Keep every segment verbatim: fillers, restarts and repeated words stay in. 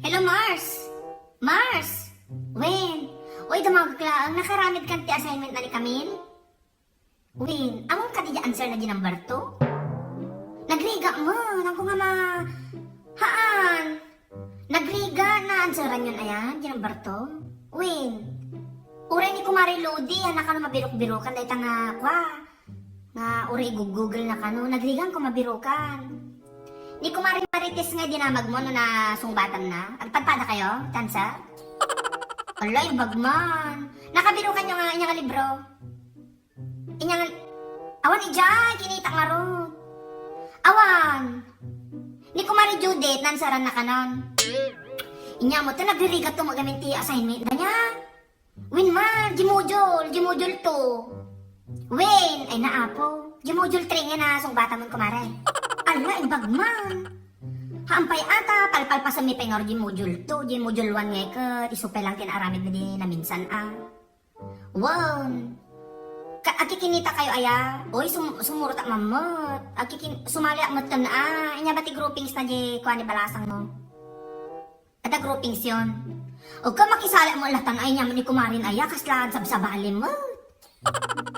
Hello, Mars! Mars! Wen, uy, dumawag laeng, nakaramid kan ti assignment na ni Camille? Wen, ammom kadi diay answer na diay number two? Nagrigat met, haanko nga ma-, haan. Nagrigat, na-answeran yon aya, diay number two? Wen, uray ni Kumare Lodi, haan na kano mabirok-birokan, dayta nga, kua, nga uray i-google na kano, nagrigat haanko mabirok. Ni Kumare Marites nga dinamagmo no nasungbatan na? Agpadpada kayo, ti answer? Ala, imbag man. Nakabirokanyo nga, inya nga libro? Inya nga, awan idiay, kinita ngarud. Awan. Ni Kumare Judith, na-answeran na kanon. Inya met, nagririgat to mo gamin ti assignment da niya. Wen man, diay module, diay module two. Wen, ay na, apo. Diay module three nga nasungbatan mon, kumare. Ala, imbag man. Haan pay ata, palpalpasenmi pay ngarud diay module two, diay module one ngay ket, isu pay lang ti naaramidmi di naminsan a. Wen. Ka-, agkikinita kayo aya? Uy, sum-, sumurotak man met. Agkikin-, sumaliak metten a. Inya ba ti groupings na diay kua ni balasangmo? Adda groupings yon. Agka makisali mo latan ay niya man ni kumarin aya, kasla sabsabali met.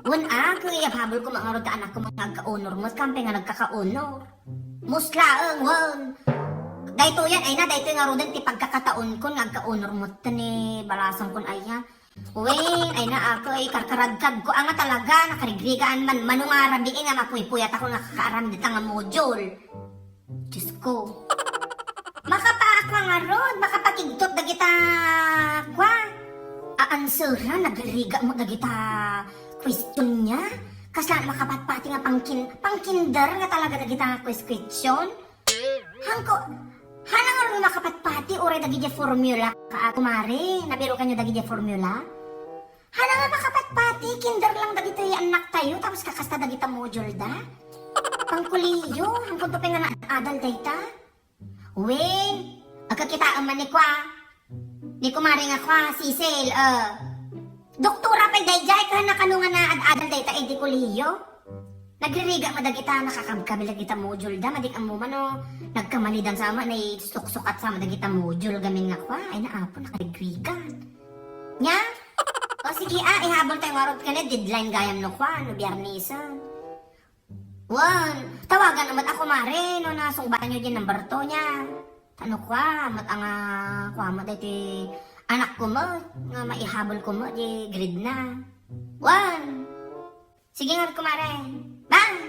Wen a, ket ihabol ko met ngarud ta anakko met nga agka-honor met, kampay nga nagkaka-honor. Mus laeng, wen. Daytoyen, ay na, daytoy ngaruden ti pagkakataonkon nga agka-honor met ni balasangkon aya. Wen, ay na, ako, ay karkaradkadko, anga talaga, nakarigrigaan man, mano nga rabii nga mapuypuyat ako nga kakaaram dita nga module. Diyos ko. Makapaakwa ngarud, makapakigtot dagita, kwa. Aansera, nagririga mo dagita question niya. Kasla makapatpati nga pangkin-, pangkinder nga talaga dagita quiz question. Hangko, haan ngarud makapatpati, uray dagiti formula, ka, kumare, nabirokanyo dagiti formula? Haan nga makapatpati, kinder lang dagiti annaktayo, tapos kakasta dagita module da? Pangkuliyo, hangko to pay nga naadal dayta? Wen, agkakitaem man ni kwa. Ni kumare nga kwa, Cecil, eh. Doktora pay daydiay, ken nakano nga naad-adal dayta idi kolehiyo? Nagririga met dagita, nakakabkabil dagita module da, madi ammo man no nagkamalidan sa met, naisuksukat sa met dagita module gamin nga kwa, ay na apo, nakarigrigat. Nya? O sige, ah, ihabol tayo ngarud ken, deadline gayam no kwa, no Biarnesen. Wen, tawagan met ako, mare, no nasungbatanyo diay number two niya. Tano kwa, met anga, kwa met daytoy anakko met, nga maihabol ko met diay grade na. Wen. Sige nga, kumare. Bye!